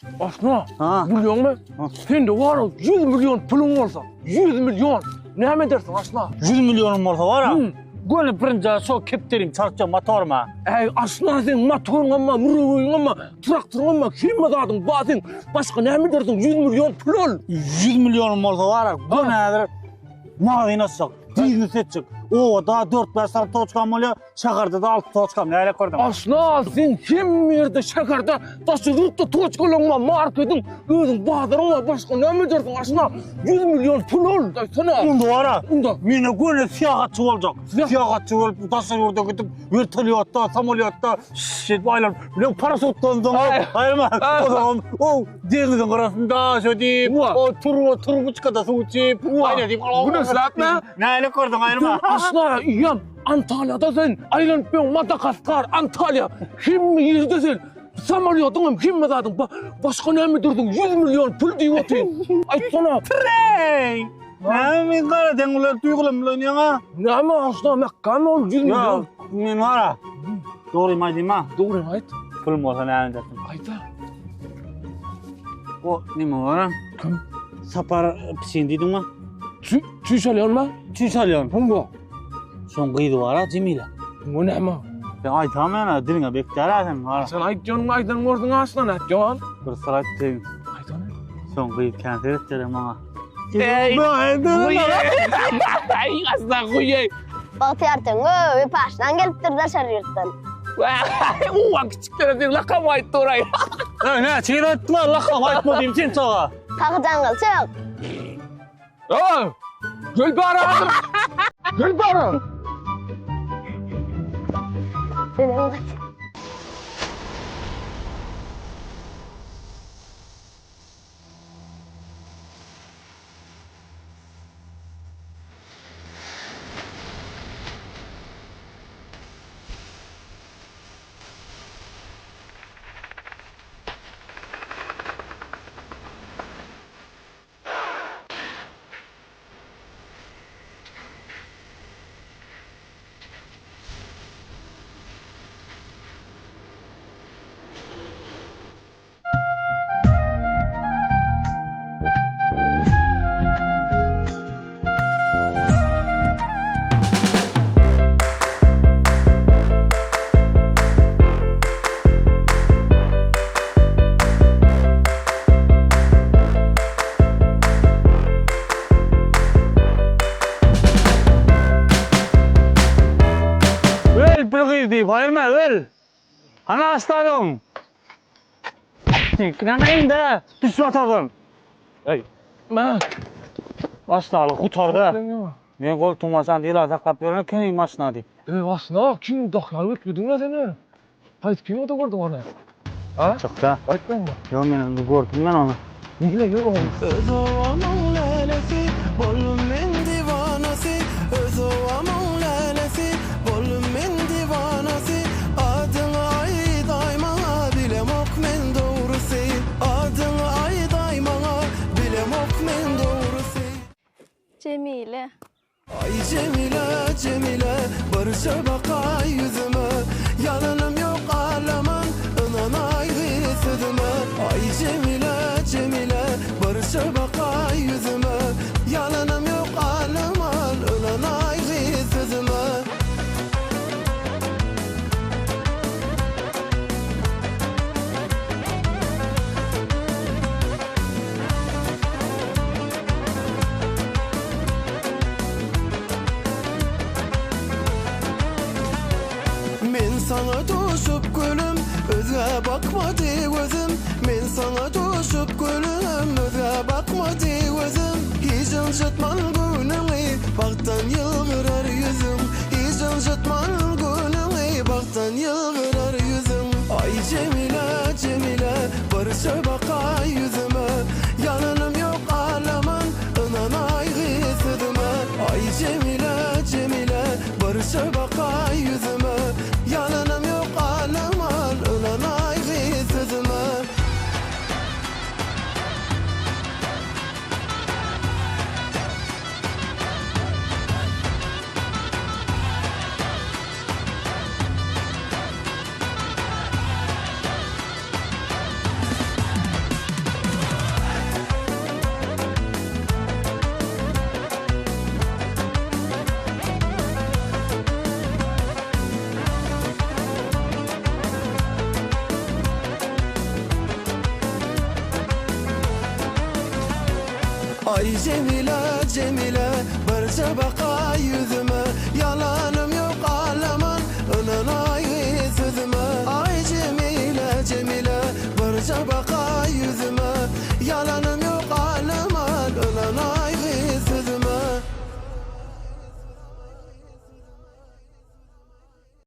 Asna, bilýäňmi? Sende bar 100 million puluň bolsa, 100 million. Näme edersiň Asna? 100 millionym bolsa bar. Göni birinji şo kepderim çaltjak motoryma. Äý, Asna sen motoryň hem, murowyň hem, traktoryň hem, hemme zadyň bar sen. Başga näme edersiň? 100 million pul ol. 100 millionym bolsa bar, göni häzir magazin açjak, biznes etjek. Obada 4-5 sany toçkam bolýar. Şäherde-de alty toçkam näle gördüň? Aşna sen hemme ýerde şäherde daşary ýurtda toçkalaň bar, markediň, özüň bazaryň bar, başga näme edersiň aşna? 100 million pul ol, aýtsana. Onda bar-a. Onda. Men göni syýahatçy boljak. Syýahatçy bolup daşary ýurda gidip, wertolýotda, samolýotda şeýdip aýlanyp, bilen parasutdan soň aýyrma. Ozagam o deňiziň gyrasynda şo diýip, o turba turbuçkada suw içip, aýna diýip. Güneşläpmi? Näle gördüň aýyrma. Aşna, ýam. Antalýada sen aýlanyp ýöň Madagaskar, Antalýa hemme ýerde sen samolýotyň hem hemme zadyň ba başga näme durduň 100 million pul diýip otyryn. Aýtsana. Treý! Näme men gara deň bilen duýgulam bilen ýaňa? Näme aşna mekgamy ol 100 million? Men bara. Dogrymy aýdayma? Dogrymy aýt. Pulum bolsa näme edersin? Aýt. O nime bar? Kim? Sapar piçin diýdiňmi? Çüş alýanmy? Çüş alýan. Hüňňe. Şoň gyzy bar-a Jemile. Bu näme? Sen aýtam ýa diliňe bekdär sen bar. Sen aýtýanyň aýdan gördüň aslan aýtýan. Bir syr aýtdym. Aýtana. Şoň gyzy kän seretýär maňa. Ey! Ay aslan guýy. Bagtyýar töňňe wepaşdan gelipdir daşary ýurtdan. Uwa kiçiklere diýip lakam aýtdy oraý. Ey, ne, çeýle aýtma, lakam aýtma diýim sen çaga. Kaka jaňňylçyk. Aa! Gülbara! Gülbara! Dedem gaç. Öl bir gyz diýip aýyrma öl. Hany aslanyň. Näme Düşme atardan. Ey. Ma. Başlaly gutardy. Men goltugyma sen ýylan saklap ýören ekeniň maşyna diýip. Ey aslana kim dahýal getirdiň la seni? Haýsy kinoda gördüň ony? Ha? Çykda. Aýtmaýynmy? Ýok men indi gördüm men ony. Nile ýok ony. Öz obamyň lälesi, boldum men diwanasy, Öz obamyň lälesi, boldum men diwanasy, Adyňy aýdaý maňa, bilemok men dogrusy, Adyňy aýdaý maňa, bilemok men dogrusy. Jemile. Aý Jemile, Jemile, birje bakaý ýüzüme, Ýalanym ýok alaman, ynanaý gyz sözüme. Aý Jemile, Jemile, birje bakaý ýüzüme, Ýalanym ýok alaman, ynanaý gyz sözüme. Men saňa duşup gülüm, özgä bakmady gözüm, Men saňa duşup gülüm, özgä bakmady gözüm. Hiç ynjytman göwnüňi, bagtdan ýylgyrar ýüzüň, Hiç ynjytman göwnüňi, bagtdan ýylgyrar ýüzüň. Aý Jemile, Jemile, birje bakaý ýüzüme, Ýalanym ýok alaman, ynanaý gyz sözüme. Aý Jemile, Jemile, birje bakaý ýüzüme, Ýalanym ýok alaman, ynanaý gyz sözüme. Aý Jemile, Jemile, birje bakaý.